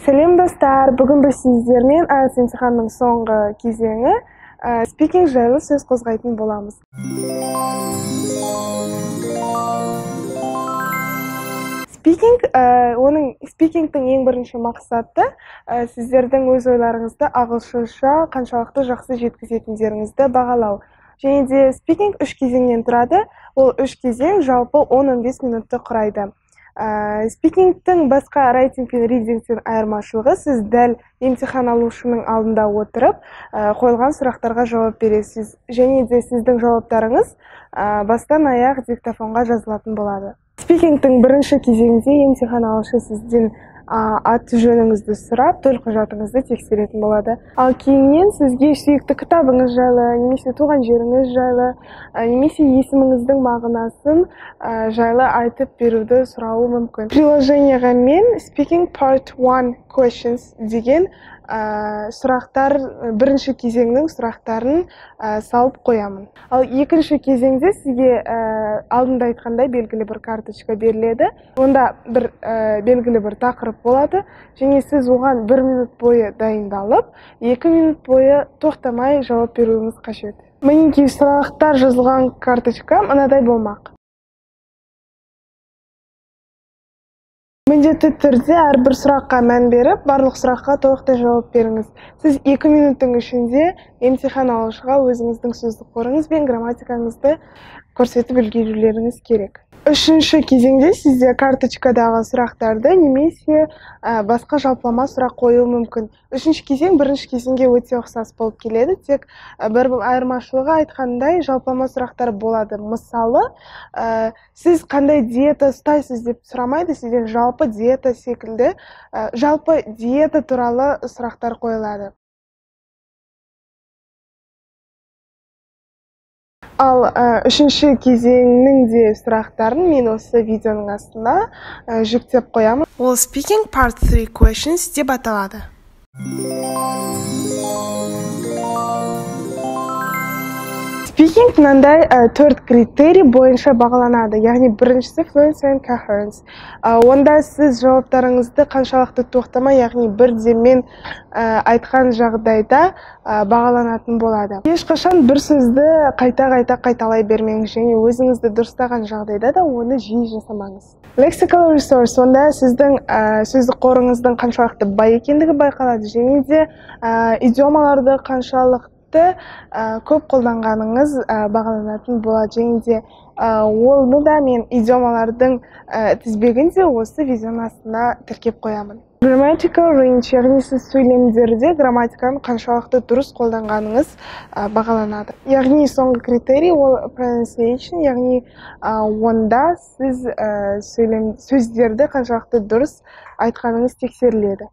Сәлем, достар! Бүгін біз сіздермен IELTS емтиханының соңғы кезеңі speaking жайлы сөз қозғайтын боламыз. Speaking, оның speaking тің ең бірінші мақсаты сіздердің өз ойларыңызды ағылшынша қаншалықты жақсы жеткізетіндеріңізді бағалау. Және де speaking үш кезеңнен тұрады. Ол үш кезең жалпы 10-15 минутты құрайды. Speaking тің басқа writing пен reading тен айырмашылығы: сіз дәл емтихан алушының алдында отырып, қойылған сұрақтарға жауап бересіз. Және де сіздің жауаптарыңыз бастан аяқ диктофонға жазылатын болады. Speaking тің бірінші кезеңінде емтихан алушы сізден аты жөніңізді сұрап, төлқұжатыңызды тексеретін болады. Ал кейіннен сізге сүйікті кітабыңыз жайлы, немесе туған жеріңіз жайлы, немесе есіміңіздің мағынасын жайлы айтып беруді сұрауы мүмкін. Приложение ға мен Speaking Part 1 Questions деген сұрақтар, бірінші кезеңнің сұрақтарын салып қоямын. Ал екінші кезеңде сізге алдында айтқандай белгілі бір карточка беріледі. Онда бір белгілі бір тақырып болады, және сіз оған бір минут бойы дайындалып, 2 минут бойы тоқтамай жауап беруіңіз қажет. Мінекей, сұрақтар жазылған карточка мынадай болмақ. Міндетті түрде әрбір сұраққа мән беріп, барлық сұраққа толықтай жауап беріңіз. Сіз 2 минуттың ішінде емтихан алушыға өзіңіздің сөздік қорыңыз бен грамматикаңызды көрсетіп үлгерулеріңіз керек. Үшінші кезеңде сізде карточкадағы сұрақтарды немесе басқа жалпылама сұрақ қоюы мүмкін. Үшінші кезең бірінші кезеңге өте ұқсас болып келеді, тек бір айырмашылығы, айтқандай, жалпылама сұрақтар болады. Мысалы, сіз қандай диета ұстайсыз деп сұрамайды, сізден жалпы диета секілді, жалпы диета туралы сұрақтар қойылады. Ал үшінші кезеңнің де сұрақтарын мен осы видеоның астына жүктеп қоямын. Ол Speaking Part 3 Questions деп аталады. Speaking мынандай төрт критерий бойынша бағаланады. Яғни біріншісі fluency and coherence. Онда сіз жауаптарыңызды қаншалықты тоқтамай, яғни бір деммен айтқан жағдайда бағаланатын болады. Ешқашан бір сөзді қайта-қайта қайталай бермеңіз және өзіңізді дұрыстаған жағдайда да оны жиі жасамаңыз. Lexical resource, онда сіздің сөздік қорыңыздың қаншалықты бай екендігі байқалады және де идиомаларды қаншалықты көп қолданғаныңыз бағаланатын болады. Және де оны да мен идиомалардың тізбегін де осы видеоның астына тіркеп қоямын. Grammatical range, яғни сіз сөйлемдерде грамматиканы қаншалықты дұрыс қолданғаныңыз бағаланады. Яғни соңғы критерий ол pronunciation, яғни онда сіз сөйлем сөздерді қаншалықты дұрыс айтқаныңыз тексеріледі.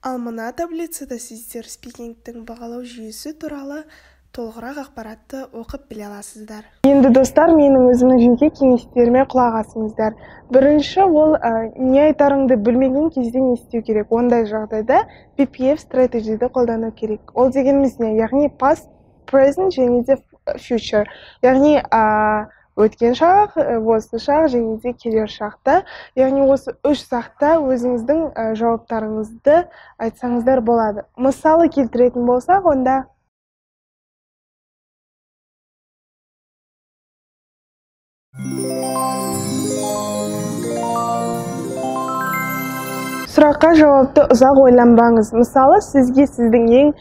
Ал мына таблицада сіздер speaking тің бағалау жүйесі туралы толығырақ ақпаратты оқып біле аласыздар. Енді, достар, менің өзімнің жеке кеңестеріме құлақ асыңыздар. Бірінші ол не айтарыңды білмеген кезде не істеу керек? Ондай жағдайда PPF strategy ді қолдану керек. Ол дегеніміз не? Яғни past, present және де future. Яғни өткен шақ, осы шақ және де келер шақта. Яғни осы үш шақта өзіңіздің жауаптарыңызды айтсаңыздар болады. Мысалы келтіретін болсақ, онда сұраққа жауапты ұзақ ойланбаңыз. Мысалы, сізге сіздің ең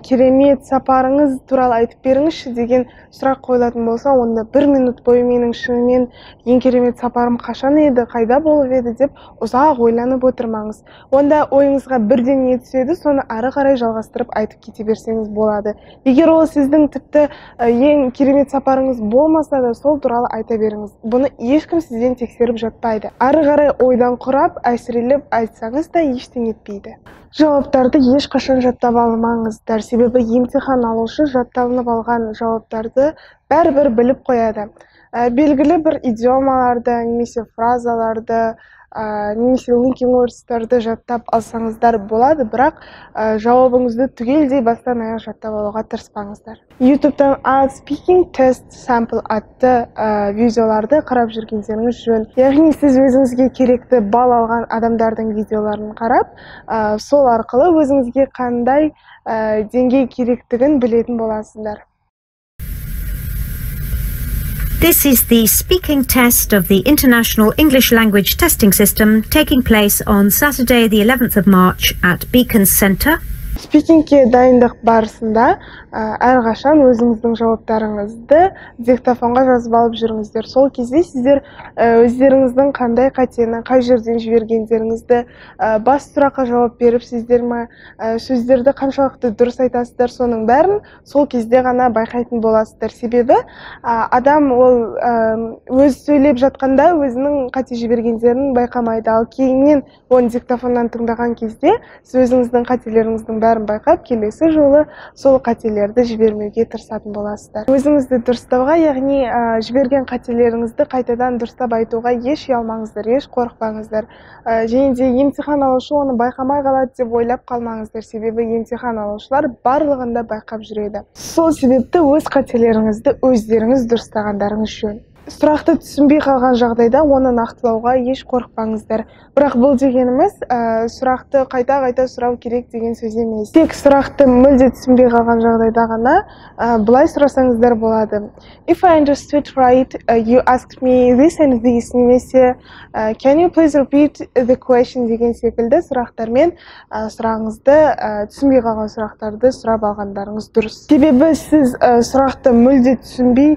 керемет сапарыңыз туралы айтып беріңізші деген сұрақ қойылатын болса, онда бір минут бойы менің шынымен ең керемет сапарым қашан еді, қайда болып еді деп ұзақ ойланып отырмаңыз. Онда ойыңызға бірден не түседі, соны ары қарай жалғастырып айтып кете берсеңіз болады. Егер ол сіздің тіпті ең керемет сапарыңыз болмаса да, сол туралы айта беріңіз. Бұны ешкім сізден тексеріп жатпайды. Ары қарай ойдан құрап, әсірелеп айтсаңыз да ештеңе етпейді. Жауаптарды ешқашан жаттап алмаңыздар, себебі емтихан алушы жатталынып алған жауаптарды бәрібір біліп қояды. Белгілі бір идиомаларды немесе фразаларды немесе linking words-тарды жаттап алсаңыздар болады, бірақ жауабыңызды түгелдей бастан аяқ жаттап алуға тырыспаңыздар. YouTube-тан IELTS Speaking Test Sample атты видеоларды қарап жүргендеріңіз жөн. Яғни сіз өзіңізге керекті балл алған адамдардың видеоларын қарап, сол арқылы өзіңізге қандай деңгей керектігін білетін боласыздар. This is the speaking test of the International English Language Testing System taking place on Saturday the 11th of March at Beacon Centre. Спикингке дайындық барысында әрқашан өзіңіздің жауаптарыңызды диктофонға жазып алып жүріңіздер. Сол кезде сіздер өздеріңіздің қандай қатені қай жерден жібергендеріңізді, бас сұраққа жауап беріп сіздер ме, сөздерді қаншалықты дұрыс айтасыздар, соның бәрін сол кезде ғана байқайтын боласыздар. Себебі адам ол өз сөйлеп жатқанда өзінің қате жібергендерін байқамайды, ал кейіннен оны диктофоннан тыңдаған кезде сіз өзіңіздің қателеріңіздің бәрін байқап, келесі жолы сол қателерді жібермеуге тырысатын боласыздар. Өзіңізді дұрыстауға, яғни жіберген қателеріңізді қайтадан дұрыстап айтуға еш ұялмаңыздар, еш қорықпаңыздар. Және де емтихан алушы оны байқамай қалады деп ойлап қалмаңыздар, себебі емтихан алушылар барлығын да байқап жүреді. Сол себепті өз қателеріңізді өздеріңіз дұрыстағандарыңыз жөн. Сұрақты түсінбей қалған жағдайда оны нақтылауға еш қорықпаңыздар. Бірақ бұл дегеніміз сұрақты қайта-қайта сұрау керек деген сөз емес. Тек сұрақты мүлде түсінбей қалған жағдайда ғана былай сұрасаңыздар болады. If I understood right, you asked me this and this, немесе can you please repeat the question деген секілді сұрақтармен сұрағыңызды, түсінбей қалған сұрақтарды сұрап алғандарыңыз дұрыс. Себебі сіз сұрақты мүлде түсінбей,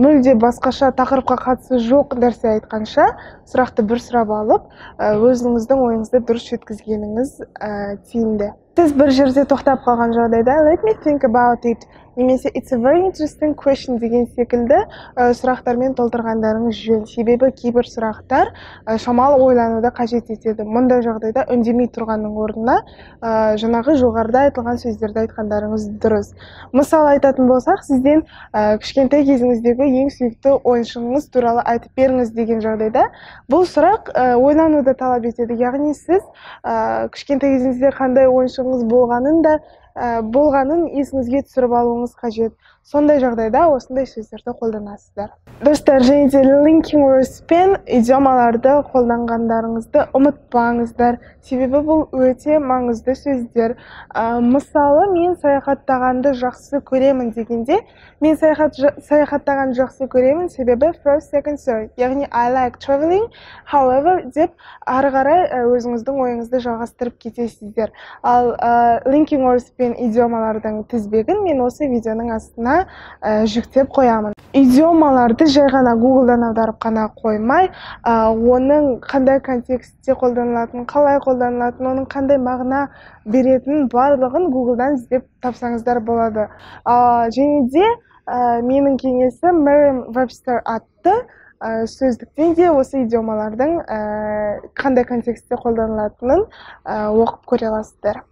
мүлде басқаша тақырыпқа қатысы жоқ нәрсе айтқанша, сұрақты бір сұрап алып, өзіңіздің ойыңызды дұрыс жеткізгеніңіз тиімді. Сіз бір жерде тоқтап қалған жағдайда let me think about it немесе it's a very interesting question деген секілді сұрақтармен толтырғандарыңыз жөн. Себебі кейбір сұрақтар шамалы ойлануды қажет етеді. Мұндай жағдайда үндемей тұрғанның орнына жаңағы жоғарыда айтылған сөздерді айтқандарыңыз дұрыс. Мысал айтатын болсақ, сізден кішкентай кезіңіздегі ең сүйікті ойыншығыңыз туралы айтып беріңіз деген жағдайда бұл сұрақ ойлануды талап етеді. Яғни сіз кішкентай кезіңізде қандай ойыншығыңыз болғанын есіңізге түсіріп алуыңыз қажет. Сондай жағдайда осындай сөздерді қолданасыздар. Достар, және де linking words пен идиомаларды қолданғандарыңызды ұмытпаңыздар. Себебі бұл өте маңызды сөздер. Мысалы, мен саяхаттағанды жақсы көремін дегенде, мен саяхаттағанды жақсы көремін, себебі first, second, third, яғни I like traveling, however деп ары қарай өзіңіздің ойыңызды жалғастырып кетесіздер. Ал linking words пен идиомалардың тізбегін мен осы видеоның астына жүктеп қоямын. Идиомаларды жай ғана Google'дан аударып қана қоймай, оның қандай контекстте қолданылатынын, қалай қолданылатынын, оның қандай мағына беретінін барлығын Google'дан іздеп тапсаңыздар болады. Және де менің кеңесім Merriam-Webster атты сөздіктен де осы идиомалардың қандай контекстте қолданылатынын оқып көре аласыздар.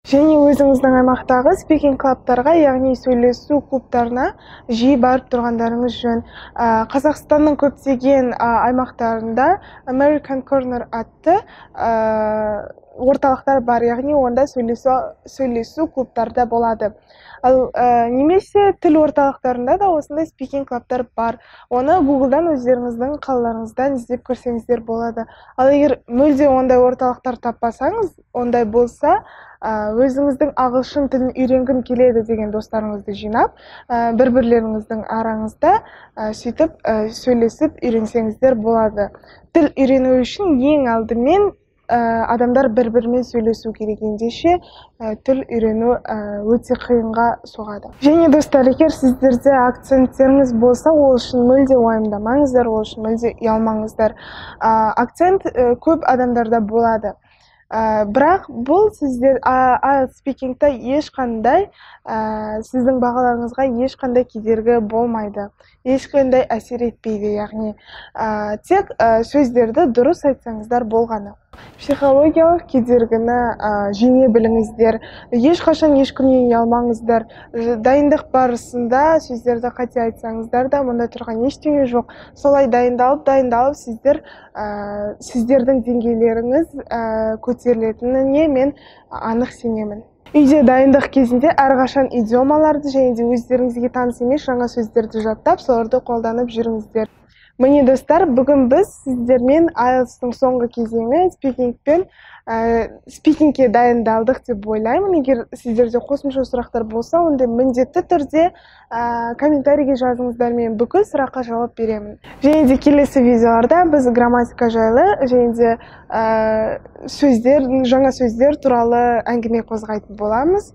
Және өзіңіздің аймақтағы speaking клубтарға, яғни сөйлесу клубтарына жиі барып тұрғандарыңыз жөн. Қазақстанның көптеген аймақтарында American Corner атты орталықтар бар, яғни онда сөйлесу клубтарда болады. Ал немесе тіл орталықтарында да осындай speaking клубтар бар. Оны Google'дан өздеріңіздің қалаларыңыздан іздеп көрсеңіздер болады. Ал егер мүлде ондай орталықтар таппасаңыз, ондай болса, өзіңіздің ағылшын тілін үйренгім келеді деген достарыңызды жинап, бір-бірлеріңіздің араңызда сөйтіп сөйлесіп үйренсеңіздер болады. Тіл үйрену үшін ең алдымен адамдар бір-бірімен сөйлесу керек, ендеше тіл үйрену өте қиынға соғады. Және достар, егер сіздерде акценттеріңіз болса, ол үшін мүлде уайымдамаңыздар, ол үшін мүлде ұялмаңыздар. Акцент көп адамдарда болады. Бірақ бұл сіздер IELTS speaking-та ешқандай сіздің бағаларыңызға ешқандай кедергі болмайды, ешқандай әсер етпейді, яғни тек сөздерді дұрыс айтсаңыздар болғаны. Психологиялық кедергіні жеңе біліңіздер, ешқашан ешкімнен ұялмаңыздар. Дайындық барысында сөздерді қате айтсаңыздар да, мұнда тұрған ештеңе жоқ. Солай дайындалып, дайындалып сіздердің деңгейлеріңіз көтерілетініне мен анық сенемін. Үйде дайындық кезінде әрқашан идиомаларды және де өздеріңізге таныс емес жаңа сөздерді жаттап, соларды қолданып жүріңіздер. Міне, достар, бүгін біз сіздермен IELTS-тың соңғы кезеңі speaking-ке дайындалдық деп ойлаймын. Егер сіздерде қосымша сұрақтар болса, онда міндетті түрде комментарийге жазыңыздар, мен бүкіл сұраққа жауап беремін. Және де келесі видеоларда біз грамматика жайлы және де сөздер, жаңа сөздер туралы әңгіме қозғайтын боламыз.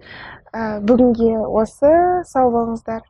Бүгінге осы, сау болыңыздар.